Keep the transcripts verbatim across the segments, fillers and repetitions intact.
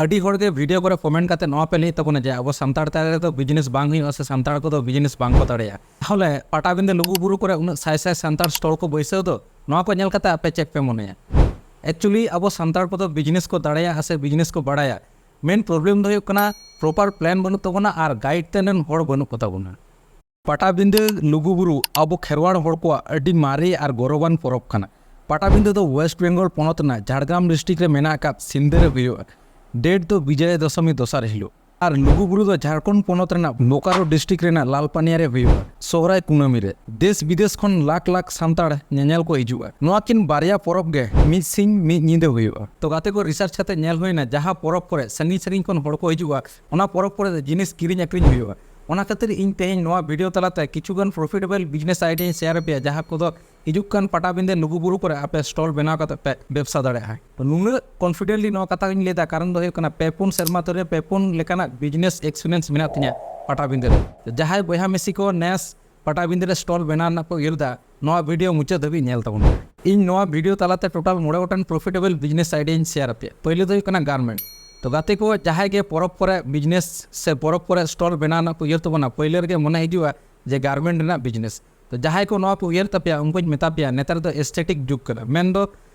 ᱟᱹᱰᱤ ᱦᱚᱲ ᱜᱮ ᱵᱷᱤᱰᱤᱭᱳ ᱠᱚᱨᱮ ᱠᱚᱢᱮᱱᱴ ᱠᱟᱛᱮ ᱱᱚᱣᱟ ᱯᱮ ᱞᱟᱹᱭᱮᱫ ᱛᱟᱵᱚᱱᱟ ᱡᱮ ᱟᱵᱚ ᱥᱟᱱᱛᱟᱲ ᱛᱟᱞᱟ ᱨᱮᱫᱚ ᱵᱤᱡᱽᱱᱮᱥ ᱵᱟᱝ ᱦᱩᱭᱩᱜᱼᱟ ᱥᱮ ᱥᱟᱱᱛᱟᱲ ᱠᱚᱫᱚ ᱵᱤᱡᱽᱱᱮᱥ ᱵᱟᱝ ᱠᱚ ᱫᱟᱲᱮᱭᱟᱜᱼᱟ᱾ ᱛᱟᱦᱚᱞᱮ ᱯᱟᱴᱟᱵᱤᱸᱫᱟᱹ ᱞᱩᱜᱩᱵᱩᱨᱩ ᱠᱚᱨᱮ ᱩᱱᱟᱹᱜ ᱥᱟᱭ ᱥᱟᱭ ᱥᱟᱱᱛᱟᱲ ᱥᱴᱚᱞ ᱠᱚ ᱵᱟᱹᱭᱥᱟᱹᱣ ᱫᱚ, ᱱᱚᱣᱟ ᱠᱚ ᱧᱮᱞ ᱠᱟᱛᱮ ᱟᱯᱮ ᱪᱮᱫ ᱯᱮ ᱢᱚᱱᱮᱭᱟ? ᱮᱠᱪᱩᱭᱮᱞᱤ ᱟᱵᱚ ᱥᱟᱱᱛᱟᱲ ᱠᱚᱫᱚ ᱵᱤᱡᱽᱱᱮᱥ ᱠᱚ ᱫᱟᱲᱮᱭᱟᱜᱼᱟ ᱥᱮ ᱵᱤᱡᱽᱱᱮᱥ ᱠᱚ ᱵᱟᱲᱟᱭᱟ, ᱢᱮᱱ ᱯᱨᱚᱵᱞᱮᱢ ᱫᱚ ᱦᱩᱭᱩᱜ ᱠᱟᱱᱟ ᱯᱨᱚᱯᱟᱨ ᱯᱞᱟᱱ ᱵᱟᱹᱱᱩᱜ ᱛᱟᱵᱚᱱᱟ ᱟᱨ ᱜᱟᱭᱤᱰ ᱛᱮᱱ ᱨᱮᱱ ᱦᱚᱲ ᱵᱟᱹᱱᱩᱜ ᱠᱚ ᱛᱟᱵᱚᱱᱟ᱾ ᱯᱟᱴᱟᱵᱤᱸᱫᱟᱹ ᱞᱩᱜᱩᱵᱩᱨᱩ ᱟᱵᱚ ᱠᱷᱮᱨᱣᱟᱲ ᱦᱚᱲ ᱠᱚᱣᱟᱜ ᱟᱹᱰᱤ ᱢᱟᱨᱮ ᱟᱨ ᱜᱚᱨᱚᱵᱟᱱ ᱯᱚᱨᱚᱵᱽ ᱠᱟᱱᱟ᱾ ᱯᱟᱴᱟᱵᱤᱸᱫᱟᱹ ᱫᱚ ᱳᱭᱮᱥᱴ ᱵᱮᱝᱜᱚᱞ ᱯᱚᱱᱚᱛ ᱨᱮᱱᱟᱜ ᱡᱷᱟᱲᱜᱨᱟᱢ ᱰᱤᱥᱴᱨᱤᱠᱴ ᱨᱮ ᱢᱮᱱᱟᱜ ᱟᱠᱟᱫ ᱥᱤᱞᱫᱟᱹ ᱨᱮ ᱦᱩᱭᱩᱜᱼᱟ᱾ ᱰᱮᱴ ᱫᱚ ᱵᱤᱡᱚᱭᱟ ᱫᱚᱥᱚᱢᱤ ᱫᱚᱥᱟᱨ ᱦᱤᱞᱳᱜ᱾ ᱟᱨ ᱞᱩᱜᱩᱵᱩᱨᱩ ᱫᱚ ᱡᱷᱟᱲᱠᱷᱚᱸᱰ ᱯᱚᱱᱚᱛ ᱨᱮᱱᱟᱜ ᱵᱳᱠᱟᱨᱳ ᱰᱤᱥᱴᱨᱤᱠᱴ ᱨᱮᱱᱟᱜ ᱞᱟᱞᱯᱟᱱᱤᱭᱟ ᱨᱮ ᱦᱩᱭᱩᱜᱼᱟ᱾ ᱥᱚᱦᱨᱟᱭ ᱠᱩᱱᱟᱹᱢᱤ ᱨᱮ ᱫᱮᱥ ᱵᱤᱫᱮᱥ ᱠᱷᱚᱱ ᱞᱟᱠᱷ ᱞᱟᱠᱷ ᱥᱟᱱᱛᱟᱲ ᱧᱮᱧᱮᱞ ᱠᱚ ᱦᱤᱡᱩᱜᱼᱟ᱾ ᱱᱚᱣᱟ ᱠᱤᱱ ᱵᱟᱨᱭᱟ ᱯᱚᱨᱚᱵᱽ ᱜᱮ ᱢᱤᱫ ᱥᱤᱧ ᱢᱤᱫ ᱧᱤᱫᱟᱹ ᱦᱩᱭᱩᱜᱼᱟ᱾ ᱛᱚ ᱜᱟᱛᱮ ᱠᱚ, ᱨᱤᱥᱟᱨᱪ ᱠᱟᱛᱮ ᱧᱮᱞ ᱦᱩᱭᱱᱟ, ᱡᱟᱦᱟᱸ ᱯᱚᱨᱚᱵᱽ ᱠᱚᱨᱮ ᱥᱟᱺᱜᱤᱧ ᱥᱟᱺᱜᱤᱧ ᱠᱷᱚᱱ ᱦᱚᱲ ᱠᱚ ᱦᱤᱡᱩᱜᱼᱟ, ᱚᱱᱟ ᱯᱚᱨᱚᱵᱽ ᱠᱚᱨᱮ ᱫᱚ ᱡᱤᱱᱤᱥ ᱠᱤᱨᱤᱧ ᱟᱹᱠᱷᱨᱤᱧ ᱦᱩᱭᱩᱜᱼᱟ᱾ ᱚᱱᱟ ᱠᱷᱟᱹᱛᱤᱨ ᱤᱧ ᱛᱮᱦᱮᱧ ᱱᱚᱣᱟ ᱵᱷᱤᱰᱤᱭᱳ ᱛᱟᱞᱟᱛᱮ ᱠᱤᱪᱷᱩᱜᱟᱱ ᱯᱨᱚᱯᱷᱤᱴᱮᱵᱚᱞ ᱵᱤᱡᱽᱱᱮᱥ ᱟᱭᱰᱤᱭᱟᱧ ᱥᱮᱭᱟᱨ ᱟᱯᱮᱭᱟ, ᱡᱟᱦᱟᱸ ᱠᱚᱫᱚ ᱦᱤᱡᱩᱜ ᱠᱟᱱ ᱯᱟᱴᱟᱵᱤᱸᱫᱟᱹ ᱞᱩᱜᱩᱵᱩᱨᱩ ᱠᱚᱨᱮ ᱟᱯᱮ ᱥᱴᱚᱞ ᱵᱮᱱᱟᱣ ᱠᱟᱛᱮ ᱯᱮ ᱵᱮᱵᱽᱥᱟ ᱫᱟᱲᱮᱭᱟᱜᱼᱟ᱾ ᱛᱚ ᱱᱩᱱᱟᱹᱜ ᱠᱚᱱᱯᱷᱤᱰᱮᱱᱴᱞᱤ ᱱᱚᱣᱟ ᱠᱟᱛᱷᱟ ᱜᱤᱧ ᱞᱟᱹᱭᱫᱟ, ᱠᱟᱨᱚᱱ ᱫᱚ ᱦᱩᱭᱩᱜ ᱠᱟᱱᱟ ᱯᱮ ᱯᱩᱱ ᱥᱮᱨᱢᱟ ᱫᱷᱚᱨᱮ ᱯᱮ ᱯᱩᱱ ᱞᱮᱠᱟᱱᱟᱜ ᱵᱤᱡᱽᱱᱮᱥ ᱮᱠᱥᱯᱤᱨᱤᱭᱮᱱᱥ ᱢᱮᱱᱟᱜ ᱛᱤᱧᱟ ᱯᱟᱴᱟᱵᱤᱸᱫᱟᱹ ᱨᱮ᱾ ᱛᱚ ᱡᱟᱦᱟᱸᱭ ᱵᱚᱭᱦᱟ ᱢᱤᱥᱤ ᱠᱚ ᱱᱮᱥ ᱯᱟᱴᱟᱵᱤᱸᱫᱟᱹ ᱨᱮ ᱥᱴᱚᱞ ᱵᱮᱱᱟᱣ ᱨᱮᱱᱟᱜ ᱠᱚ ᱩᱭᱦᱟᱹᱨ ᱫᱟ, ᱱᱚᱣᱟ ᱵᱷᱤᱰᱤᱭᱳ ᱢᱩᱪᱟᱹᱫ ᱫᱷᱟᱹᱵᱤᱡ ᱧᱮᱞ ᱛᱟᱵᱚᱱ ᱯᱮ᱾ ᱤᱧ ᱱᱚᱣᱟ ᱵᱷᱤᱰᱤᱭᱳ ᱛᱟᱞᱟᱛᱮ ᱴᱳᱴᱟᱞ ᱢᱚᱬᱮ ᱜᱚᱴᱟᱝ ᱯᱨᱚᱯᱷᱤᱴᱮᱵᱚᱞ ᱵᱤᱡᱽᱱᱮᱥ ᱟᱭᱰᱤᱭᱟᱧ ᱥᱮᱭᱟᱨ ᱟᱯᱮᱭᱟ᱾ ᱯᱳᱭᱞᱳ ᱫᱚ ᱦᱩᱭᱩᱜ ᱠᱟᱱᱟ ᱜᱟᱨᱢᱮᱱᱴ᱾ ᱛᱚ ᱜᱟᱛᱮ ᱠᱚ, ᱡᱟᱦᱟᱸᱭ ᱜᱮ ᱯᱚᱨᱚᱵᱽ ᱠᱚᱨᱮ ᱵᱤᱡᱽᱱᱮᱥ ᱥᱮ ᱯᱚᱨᱚᱵᱽ ᱠᱚᱨᱮ ᱥᱴᱚᱞ ᱵᱮᱱᱟᱣ ᱨᱮᱱᱟᱜ ᱠᱚ ᱩᱭᱦᱟᱹᱨ ᱛᱟᱵᱚᱱᱟ, ᱯᱳᱭᱞᱳ ᱨᱮᱜᱮ ᱢᱚᱱᱮ ᱦᱤᱡᱩᱜᱼᱟ ᱡᱮ ᱜᱟᱨᱢᱮᱱᱴ ᱨᱮᱱᱟᱜ ᱵᱤᱡᱽᱱᱮᱥ᱾ ᱛᱚ ᱡᱟᱦᱟᱸᱭ ᱠᱚ ᱱᱚᱣᱟ ᱠᱚ ᱩᱭᱦᱟᱹᱨ ᱛᱟᱯᱮᱭᱟ, ᱩᱱᱠᱩᱧ ᱢᱮᱛᱟ ᱯᱮᱭᱟ, ᱱᱮᱛᱟᱨ ᱫᱚ ᱮᱥᱛᱷᱮᱴᱤᱠ ᱡᱩᱜᱽ ᱠᱟᱱᱟ᱾ ᱢᱮᱱᱫᱚ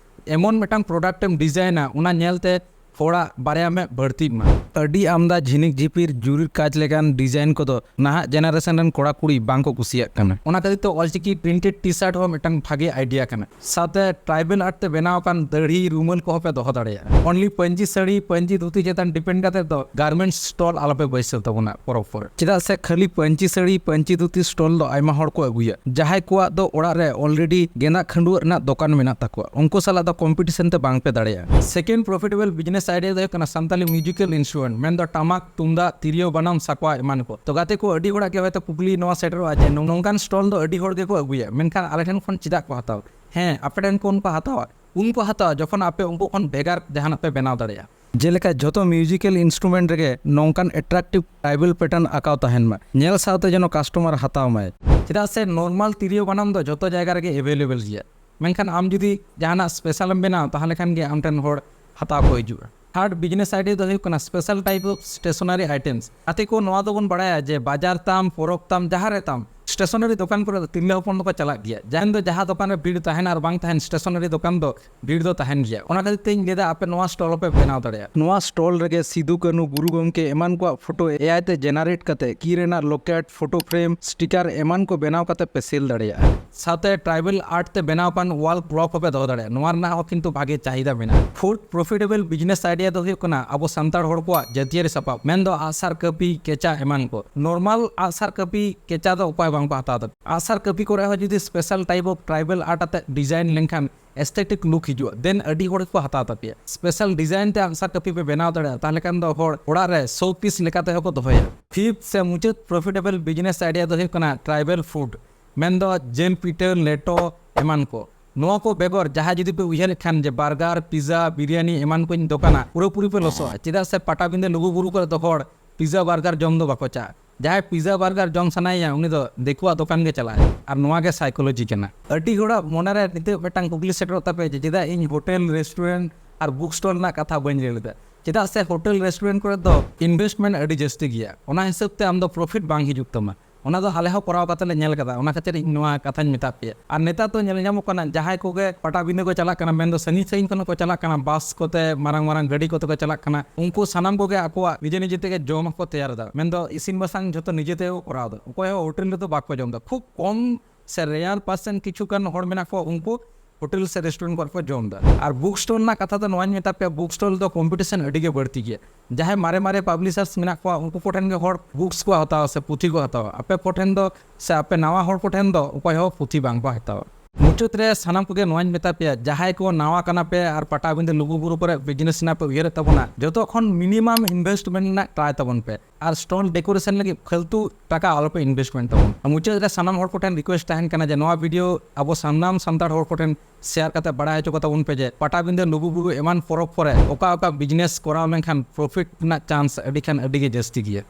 ᱮᱢᱚᱱ ᱢᱤᱫᱴᱟᱝ ᱯᱨᱚᱰᱟᱠᱴ ᱮᱢ ᱰᱤᱡᱟᱭᱤᱱᱟ, ᱚᱱᱟ ᱧᱮᱞᱛᱮ ᱦᱚᱲᱟᱜ ᱵᱟᱨᱭᱟ ᱢᱮᱫ ᱵᱟᱹᱲᱛᱤᱜ ᱢᱟ᱾ ᱟᱹᱰᱤ ᱟᱢᱫᱟ ᱡᱷᱤᱱᱤᱠ ᱡᱷᱤᱯᱤᱨ ᱡᱩᱨᱤᱨ ᱠᱟᱡᱽ ᱞᱮᱠᱟᱱ ᱰᱤᱡᱟᱭᱤᱱ ᱠᱚᱫᱚ ᱱᱟᱦᱟᱜ ᱡᱮᱱᱟᱨᱮᱥᱚᱱ ᱨᱮᱱ ᱠᱚᱲᱟ ᱠᱩᱲᱤ ᱵᱟᱝ ᱠᱚ ᱠᱩᱥᱤᱭᱟᱜ ᱠᱟᱱᱟ᱾ ᱚᱱᱟ ᱠᱷᱟᱹᱛᱤᱨ ᱛᱮ ᱚᱞᱪᱤᱠᱤ ᱯᱨᱤᱱᱴᱮᱰ ᱴᱤ ᱥᱟᱨᱴ ᱦᱚᱸ ᱢᱤᱫᱴᱟᱝ ᱵᱷᱟᱜᱮ ᱟᱭᱰᱤᱭᱟ ᱠᱟᱱᱟ᱾ ᱥᱟᱶᱛᱮ ᱴᱨᱟᱭᱵᱮᱞ ᱟᱨᱴ ᱛᱮ ᱵᱮᱱᱟᱣ ᱟᱠᱟᱱ ᱫᱟᱹᱲᱦᱤ ᱨᱩᱢᱟᱹᱞ ᱠᱚᱦᱚᱸ ᱯᱮ ᱫᱚᱦᱚ ᱫᱟᱲᱮᱭᱟᱜᱼᱟ᱾ ᱚᱱᱞᱤ ᱯᱟᱹᱧᱪᱤ ᱥᱟᱹᱲᱤ, ᱯᱟᱹᱧᱪᱤ ᱫᱷᱩᱛᱤ ᱪᱮᱛᱟᱱ ᱰᱤᱯᱮᱱᱰ ᱠᱟᱛᱮ ᱫᱚ ᱜᱟᱨᱢᱮᱱᱴᱥ ᱥᱴᱚᱞ ᱟᱞᱚᱯᱮ ᱵᱟᱹᱭᱥᱟᱹᱣ ᱛᱟᱵᱚᱱᱟ ᱯᱚᱨᱚᱵᱽ ᱯᱚᱨᱮ᱾ ᱪᱮᱫᱟᱜ ᱥᱮ ᱠᱷᱟᱹᱞᱤ ᱯᱟᱹᱧᱪᱤ ᱥᱟᱹᱲᱤ, ᱯᱟᱹᱧᱪᱤ ᱫᱷᱩᱛᱤ ᱥᱴᱚᱞ ᱫᱚ ᱟᱭᱢᱟ ᱦᱚᱲ ᱠᱚ ᱟᱹᱜᱩᱭᱟ, ᱡᱟᱦᱟᱸᱭ ᱠᱚᱣᱟᱜ ᱫᱚ ᱚᱲᱟᱜ ᱨᱮ ᱚᱞᱨᱮᱰᱤ ᱜᱮᱸᱫᱟᱜ ᱠᱷᱟᱹᱰᱩᱣᱟᱹᱜ ᱨᱮᱱᱟᱜ ᱫᱚᱠᱟᱱ ᱢᱮᱱᱟᱜ ᱛᱟᱠᱚᱣᱟ᱾ ᱩᱱᱠᱩ ᱥᱟᱞᱟᱜ ᱫᱚ ᱠᱚᱢᱯᱤᱴᱤᱥᱚᱱ ᱛᱮ ᱵᱟᱝ ᱯᱮ ᱫᱟᱲᱮᱭᱟᱜᱼᱟ᱾ ᱥᱮᱠᱮᱱᱰ ᱯᱨᱚᱯᱷᱤᱴᱮᱵᱚᱞ ᱵᱤᱡᱽᱱᱮᱥ ᱟᱭᱰᱤᱭᱟ ᱫᱚ ᱦᱩᱭᱩᱜ ᱠᱟᱱᱟ ᱥᱟᱱᱛᱟᱞᱤ ᱢᱤᱣᱡᱤᱠᱟᱞ ᱤᱱᱥᱴᱨᱩᱢᱮᱱᱴ, ᱢᱮᱱᱫᱚ ᱴᱟᱢᱟᱠ, ᱛᱩᱢᱫᱟᱜ, ᱛᱤᱨᱭᱳ, ᱵᱟᱱᱟᱢ, ᱥᱟᱠᱣᱟ ᱮᱢᱟᱱ ᱠᱚ᱾ ᱛᱚ ᱜᱟᱛᱮ ᱠᱚ, ᱟᱹᱰᱤ ᱦᱚᱲᱟᱜ ᱜᱮ ᱦᱚᱭᱛᱳ ᱠᱩᱠᱞᱤ ᱱᱚᱣᱟ ᱥᱮᱴᱮᱨᱚᱜᱼᱟ ᱡᱮ ᱱᱚ-, ᱱᱚᱝᱠᱟᱱ ᱥᱴᱚᱞ ᱫᱚ ᱟᱹᱰᱤ ᱦᱚᱲ ᱜᱮᱠᱚ ᱟᱹᱜᱩᱭᱟ, ᱢᱮᱱᱠᱷᱟᱱ ᱟᱞᱮ ᱴᱷᱮᱱ ᱠᱷᱚᱱ ᱪᱮᱫᱟᱜ ᱠᱚ ᱦᱟᱛᱟᱣᱟ? ᱦᱮᱸ, ᱟᱯᱮ ᱴᱷᱮᱱ ᱠᱷᱚᱱ ᱠᱚ ᱦᱟᱛᱟᱣᱟ᱾ ᱩᱱᱠᱩ ᱦᱟᱛᱟᱣᱟ ᱡᱚᱠᱷᱚᱱ ᱟᱯᱮ ᱩᱱᱠᱩ ᱠᱷᱚᱱ ᱵᱷᱮᱜᱟᱨ ᱡᱟᱦᱟᱱᱟᱜ ᱯᱮ ᱵᱮᱱᱟᱣ ᱫᱟᱲᱮᱭᱟᱜᱼᱟ᱾ ᱡᱮᱞᱮᱠᱟ ᱡᱷᱚᱛᱚ ᱢᱤᱣᱡᱤᱠᱟᱞ ᱤᱱᱥᱴᱨᱩᱢᱮᱱᱴ ᱨᱮᱜᱮ ᱱᱚᱝᱠᱟᱱ ᱮᱴᱨᱟᱠᱴᱤᱵᱷ ᱴᱨᱟᱭᱵᱟᱞ ᱯᱮᱴᱟᱨᱱ ᱟᱸᱠᱟᱣ ᱛᱟᱦᱮᱱ ᱢᱟ, ᱧᱮᱞ ᱥᱟᱶᱛᱮ ᱡᱮᱱᱚ ᱠᱟᱥᱴᱚᱢᱟᱨ ᱦᱟᱛᱟᱣ ᱢᱟᱭ᱾ ᱪᱮᱫᱟᱜ ᱥᱮ ᱱᱚᱨᱢᱟᱞ ᱛᱤᱨᱭᱳ ᱵᱟᱱᱟᱢ ᱫᱚ ᱡᱷᱚᱛᱚ ᱡᱟᱭᱜᱟ ᱨᱮᱜᱮ ᱮᱵᱮᱞᱮᱵᱮᱞ ᱜᱮᱭᱟ, ᱢᱮᱱᱠᱷᱟᱱ ᱟᱢ ᱡᱩᱫᱤ ᱡᱟᱦᱟᱱᱟᱜ ᱥᱯᱮᱥᱟᱞ ᱮᱢ ᱵᱮᱱᱟᱣᱟ, ᱛᱟᱦᱚᱞᱮ ᱠᱷᱟᱱ ᱜᱮ ᱟᱢ ᱴᱷᱮᱱ ᱦᱚᱲ ᱦᱟᱛᱟᱣ ᱠᱚ ᱦᱤᱡᱩᱜᱼᱟ᱾ Third business idea ᱫᱚ ᱦᱩᱭᱩᱜ ᱠᱟᱱᱟ special type of stationery items. ᱜᱟᱛᱮ ᱠᱚ, ᱱᱚᱣᱟ ᱫᱚᱵᱚᱱ ᱵᱟᱲᱟᱭᱟ ᱡᱮ ᱵᱟᱡᱟᱨ ᱛᱟᱢ, ᱯᱚᱨᱚᱵᱽ ᱛᱟᱢ, ᱡᱟᱦᱟᱸ ᱨᱮ ᱛᱟᱢ, stationery ᱫᱚᱠᱟᱱ ᱠᱚᱨᱮ ᱫᱚ ᱛᱤᱨᱞᱟᱹ ᱦᱚᱯᱚᱱ ᱫᱚᱠᱚ ᱪᱟᱞᱟᱜ ᱜᱮᱭᱟ᱾ ᱡᱟᱦᱟᱸ ᱫᱚ ᱡᱟᱦᱟᱸ ᱫᱚᱠᱟᱱ ᱨᱮ ᱵᱷᱤᱲ ᱛᱟᱦᱮᱱ ᱟᱨ ᱵᱟᱝ ᱛᱟᱦᱮᱱ, stationery ᱫᱚᱠᱟᱱ ᱫᱚ ᱵᱷᱤᱲ ᱫᱚ ᱛᱟᱦᱮᱱ ᱜᱮᱭᱟ᱾ ᱚᱱᱟ ᱠᱷᱟᱹᱛᱤᱨ ᱛᱮᱧ ᱞᱟᱹᱭᱫᱟ, ᱟᱯᱮ ᱱᱚᱣᱟ stall ᱦᱚᱸᱯᱮ ᱵᱮᱱᱟᱣ ᱫᱟᱲᱮᱭᱟᱜᱼᱟ᱾ ᱱᱚᱣᱟ stall ᱨᱮᱜᱮ ᱥᱤᱫᱩ, ᱠᱟᱹᱱᱦᱩ, ᱜᱩᱨᱩ ᱜᱚᱢᱠᱮ ᱮᱢᱟᱱ ᱠᱚᱣᱟᱜ photo A I ᱛᱮ generate ᱠᱟᱛᱮ ᱠᱤ ᱨᱮᱱᱟᱜ locket, photo frame, sticker ᱮᱢᱟᱱ ᱠᱚ ᱵᱮᱱᱟᱣ ᱠᱟᱛᱮ ᱯᱮ sell ᱫᱟᱲᱮᱭᱟᱜᱼᱟ᱾ ᱥᱟᱶᱛᱮ tribal art ᱛᱮ ᱵᱮᱱᱟᱣ ᱟᱠᱟᱱ wall clock ᱦᱚᱸᱯᱮ ᱫᱚᱦᱚ ᱫᱟᱲᱮᱭᱟᱜᱼᱟ᱾ ᱱᱚᱣᱟ ᱨᱮᱱᱟᱜ ᱦᱚᱸ ᱠᱤᱱᱛᱩ ᱵᱷᱟᱜᱮ ᱪᱟᱦᱤᱫᱟ ᱢᱮᱱᱟᱜᱼᱟ᱾ Fourth profitable business idea ᱫᱚ ᱦᱩᱭᱩᱜ ᱠᱟᱱᱟ ᱟᱵᱚ ᱥᱟᱱᱛᱟᱲ ᱦᱚᱲ ᱠᱚᱣᱟᱜ ᱡᱟᱹᱛᱤᱭᱟᱹᱨᱤ ᱥᱟᱯᱟᱵ, ᱢᱮᱱᱫᱚ ᱟᱜᱼᱥᱟᱨ, ᱠᱟᱹᱯᱤ, ᱠᱮᱪᱟ ᱮᱢᱟᱱ ᱠᱚ᱾ Normal ᱟᱜᱼᱥᱟᱨ, ᱠᱟᱹᱯᱤ, ᱠᱮᱪᱟ ᱫᱚ ᱚᱠᱚᱭ ᱵᱟᱝ ᱠᱚ ᱦᱟᱛᱟᱣ ᱛᱟᱯᱮᱭᱟ᱾ ᱟᱜᱼᱥᱟᱨ, ᱠᱟᱹᱯᱤ ᱠᱚᱨᱮ ᱦᱚᱸ ᱡᱩᱫᱤ special type of tribal art ᱟᱛᱮ design ᱞᱮᱱᱠᱷᱟᱱ aesthetic look ᱦᱤᱡᱩᱜᱼᱟ, then ᱟᱹᱰᱤ ᱦᱚᱲ ᱜᱮᱠᱚ ᱦᱟᱛᱟᱣ ᱛᱟᱯᱮᱭᱟ᱾ Special design ᱛᱮ ᱟᱜᱼᱥᱟᱨ, ᱠᱟᱹᱯᱤ ᱯᱮ ᱵᱮᱱᱟᱣ ᱫᱟᱲᱮᱭᱟᱜᱼᱟ, ᱛᱟᱦᱚᱞᱮ ᱠᱷᱟᱱ ᱫᱚ ᱦᱚᱲ ᱚᱲᱟᱜ ᱨᱮ show piece ᱞᱮᱠᱟ ᱛᱮᱦᱚᱸ ᱠᱚ ᱫᱚᱦᱚᱭᱟ᱾ Fifth ᱥᱮ ᱢᱩᱪᱟᱹᱫ profitable business idea ᱫᱚ ᱦᱩᱭᱩᱜ ᱠᱟᱱᱟ tribal food, ᱢᱮᱱᱫᱚ ᱡᱤᱞ ᱯᱤᱴᱷᱟᱹ, ᱞᱮᱴᱚ ᱮᱢᱟᱱ ᱠᱚ᱾ ᱱᱚᱣᱟ ᱠᱚ ᱵᱮᱜᱚᱨ ᱡᱟᱦᱟᱸᱭ ᱡᱩᱫᱤ ᱯᱮ ᱩᱭᱦᱟᱹᱨᱮᱫ ᱠᱷᱟᱱ ᱡᱮ burger, pizza, ᱵᱤᱨᱭᱟᱱᱤ ᱮᱢᱟᱱ ᱠᱚᱧ ᱫᱚᱠᱟᱱᱟ, ᱯᱩᱨᱟᱹᱯᱩᱨᱤ ᱯᱮ ᱞᱚᱥᱚᱜᱼᱟ᱾ ᱪᱮᱫᱟᱜ ᱥᱮ ᱯᱟᱴᱟᱵᱤᱸᱫᱟᱹ, ᱞᱩᱜᱩᱵᱩᱨᱩ ᱠᱚᱨᱮ ᱫᱚ ᱦᱚᱲ pizza, burger ᱡᱚᱢ ᱫᱚ ᱵᱟᱠᱚ ᱪᱟᱜᱼᱟ᱾ ᱡᱟᱦᱟᱸᱭ pizza, burger ᱡᱚᱢ ᱥᱟᱱᱟᱭᱮᱭᱟ, ᱩᱱᱤ ᱫᱚ ᱫᱤᱠᱩᱣᱟᱜ ᱫᱚᱠᱟᱱ ᱜᱮ ᱪᱟᱞᱟᱜᱼᱟᱭ᱾ ᱟᱨ ᱱᱚᱣᱟ ᱜᱮ psychology ᱠᱟᱱᱟ᱾ ᱟᱹᱰᱤ ᱦᱚᱲᱟᱜ ᱢᱚᱱᱮᱨᱮ ᱱᱤᱛᱚᱜ ᱢᱤᱫᱴᱟᱝ ᱠᱩᱠᱞᱤ ᱥᱮᱴᱮᱨᱚᱜ ᱛᱟᱯᱮᱭᱟ ᱡᱮ ᱪᱮᱫᱟᱜ ᱤᱧ hotel, restaurant ᱟᱨ book stall ᱨᱮᱱᱟᱜ ᱠᱟᱛᱷᱟ ᱵᱟᱹᱧ ᱞᱟᱹᱭ ᱞᱮᱫᱟ᱾ ᱪᱮᱫᱟᱜ ᱥᱮ hotel, restaurant ᱠᱚᱨᱮ ᱫᱚ investment ᱟᱹᱰᱤ ᱡᱟᱹᱥᱛᱤ ᱜᱮᱭᱟ, ᱚᱱᱟ ᱦᱤᱥᱟᱹᱵ ᱛᱮ ᱟᱢ ᱫᱚ profit ᱵᱟᱝ ᱦᱤᱡᱩᱜ ᱛᱟᱢᱟ᱾ ᱚᱱᱟ ᱫᱚ ᱟᱞᱮ ᱦᱚᱸ ᱠᱚᱨᱟᱣ ᱠᱟᱛᱮ ᱞᱮ ᱧᱮᱞ ᱠᱟᱫᱟ, ᱚᱱᱟ ᱠᱷᱟᱹᱛᱤᱨ ᱤᱧ ᱱᱚᱣᱟ ᱠᱟᱛᱷᱟᱧ ᱢᱮᱛᱟᱫ ᱯᱮᱭᱟ᱾ ᱟᱨ ᱱᱮᱛᱟᱨ ᱫᱚ ᱧᱮᱞ ᱧᱟᱢᱚᱜ ᱠᱟᱱᱟ, ᱡᱟᱦᱟᱸᱭ ᱠᱚᱜᱮ ᱯᱟᱴᱟᱵᱤᱸᱫᱟᱹ ᱠᱚ ᱪᱟᱞᱟᱜ ᱠᱟᱱᱟ, ᱢᱮᱱᱫᱚ ᱥᱟᱺᱜᱤᱧ ᱥᱟᱺᱜᱤᱧ ᱠᱷᱚᱱ ᱠᱚ ᱪᱟᱞᱟᱜ ᱠᱟᱱᱟ, ᱵᱟᱥ ᱠᱚᱛᱮ, ᱢᱟᱨᱟᱝ ᱢᱟᱨᱟᱝ ᱜᱟᱹᱰᱤ ᱠᱚᱛᱮ ᱠᱚ ᱪᱟᱞᱟᱜ ᱠᱟᱱᱟ, ᱩᱱᱠᱩ ᱥᱟᱱᱟᱢ ᱠᱚᱜᱮ ᱟᱠᱚᱣᱟᱜ ᱱᱤᱡᱮ ᱱᱤᱡᱮ ᱛᱮᱜᱮ ᱡᱚᱢ ᱦᱚᱸᱠᱚ ᱛᱮᱭᱟᱨ ᱮᱫᱟ, ᱢᱮᱱᱫᱚ ᱤᱥᱤᱱ ᱵᱟᱥᱟᱝ ᱡᱷᱚᱛᱚ ᱱᱤᱡᱮ ᱛᱮᱜᱮ ᱠᱚ ᱠᱚᱨᱟᱣ ᱮᱫᱟ᱾ ᱚᱠᱚᱭ ᱦᱚᱸ hotel ᱨᱮᱫᱚ ᱵᱟᱠᱚ ᱡᱚᱢ ᱮᱫᱟ᱾ ᱠᱷᱩᱵ ᱠᱚᱢ ᱥᱮ rare percent ᱠᱤᱪᱷᱩ ᱜᱟᱱ ᱦᱚᱲ ᱢᱮᱱᱟᱜ ᱠᱚᱣᱟ, ᱩᱱᱠᱩ hotel ᱥᱮ restaurant ᱠᱚᱨᱮ ᱠᱚ ᱡᱚᱢ ᱮᱫᱟ᱾ ᱟᱨ book stall ᱨᱮᱱᱟᱜ ᱠᱟᱛᱷᱟ ᱫᱚ ᱱᱚᱣᱟᱧ ᱢᱮᱛᱟ ᱯᱮᱭᱟ, book stall ᱫᱚ competition ᱟᱹᱰᱤ ᱜᱮ ᱵᱟᱹᱲᱛᱤ ᱜᱮᱭᱟ᱾ ᱡᱟᱦᱟᱸᱭ ᱢᱟᱨᱮ ᱢᱟᱨᱮ publishers ᱢᱮᱱᱟᱜ ᱠᱚᱣᱟ, ᱩᱱᱠᱩ ᱠᱚᱴᱷᱮᱱ ᱜᱮ ᱦᱚᱲ books ᱠᱚ ᱦᱟᱛᱟᱣᱟ ᱥᱮ ᱯᱩᱛᱷᱤ ᱠᱚ ᱦᱟᱛᱟᱣᱟ᱾ ᱟᱯᱮ ᱠᱚᱴᱷᱮᱱ ᱫᱚ ᱥᱮ ᱟᱯᱮ ᱱᱟᱣᱟ ᱦᱚᱲ ᱠᱚᱴᱷᱮᱱ ᱫᱚ ᱚᱠᱚᱭ ᱦᱚᱸ ᱯᱩᱛᱷᱤ ᱵᱟᱝ ᱠᱚ ᱦᱟᱛᱟᱣᱟ᱾ ᱢᱩᱪᱟᱹᱫ ᱨᱮ ᱥᱟᱱᱟᱢ ᱠᱚᱜᱮ ᱱᱚᱣᱟᱧ ᱢᱮᱛᱟ ᱯᱮᱭᱟ, ᱡᱟᱦᱟᱸᱭ ᱠᱚ ᱱᱟᱣᱟ ᱠᱟᱱᱟ ᱯᱮ ᱟᱨ ᱯᱟᱴᱟᱵᱤᱸᱫᱟᱹ, ᱞᱩᱜᱩᱵᱩᱨᱩ ᱠᱚᱨᱮ business ᱨᱮᱱᱟᱜ ᱯᱮ ᱩᱭᱦᱟᱹᱨᱮᱫ ᱛᱟᱵᱚᱱᱟ, ᱡᱚᱛᱚ ᱠᱷᱚᱱ minimum investment ᱨᱮᱱᱟᱜ try ᱛᱟᱵᱚᱱ ᱯᱮ᱾ ᱟᱨ stall decoration ᱞᱟᱹᱜᱤᱫ ᱯᱷᱟᱹᱞᱛᱩ ᱴᱟᱠᱟ ᱟᱞᱚᱯᱮ investment ᱛᱟᱵᱚᱱ᱾ ᱟᱨ ᱢᱩᱪᱟᱹᱫ ᱨᱮ ᱥᱟᱱᱟᱢ ᱦᱚᱲ ᱠᱚᱴᱷᱮᱱ request ᱛᱟᱦᱮᱱ ᱠᱟᱱᱟ ᱡᱮ ᱱᱚᱣᱟ video ᱟᱵᱚ ᱥᱟᱱᱟᱢ ᱥᱟᱱᱛᱟᱲ ᱦᱚᱲ ᱠᱚᱴᱷᱮᱱ share ᱠᱟᱛᱮ ᱵᱟᱲᱟᱭ ᱦᱚᱪᱚ ᱠᱚᱛᱟ ᱵᱚᱱ ᱯᱮ ᱡᱮ ᱯᱟᱴᱟᱵᱤᱸᱫᱟᱹ, ᱞᱩᱜᱩᱵᱩᱨᱩ ᱮᱢᱟᱱ ᱯᱚᱨᱚᱵᱽ ᱠᱚᱨᱮ ᱚᱠᱟ ᱚᱠᱟ business ᱠᱚᱨᱟᱣ ᱞᱮᱱᱠᱷᱟᱱ profit ᱨᱮᱱᱟᱜ chance ᱟᱹᱰᱤ ᱠᱷᱟᱱ ᱟᱹᱰᱤ ᱜᱮ ᱡᱟᱹᱥᱛᱤ ᱜᱮᱭᱟ᱾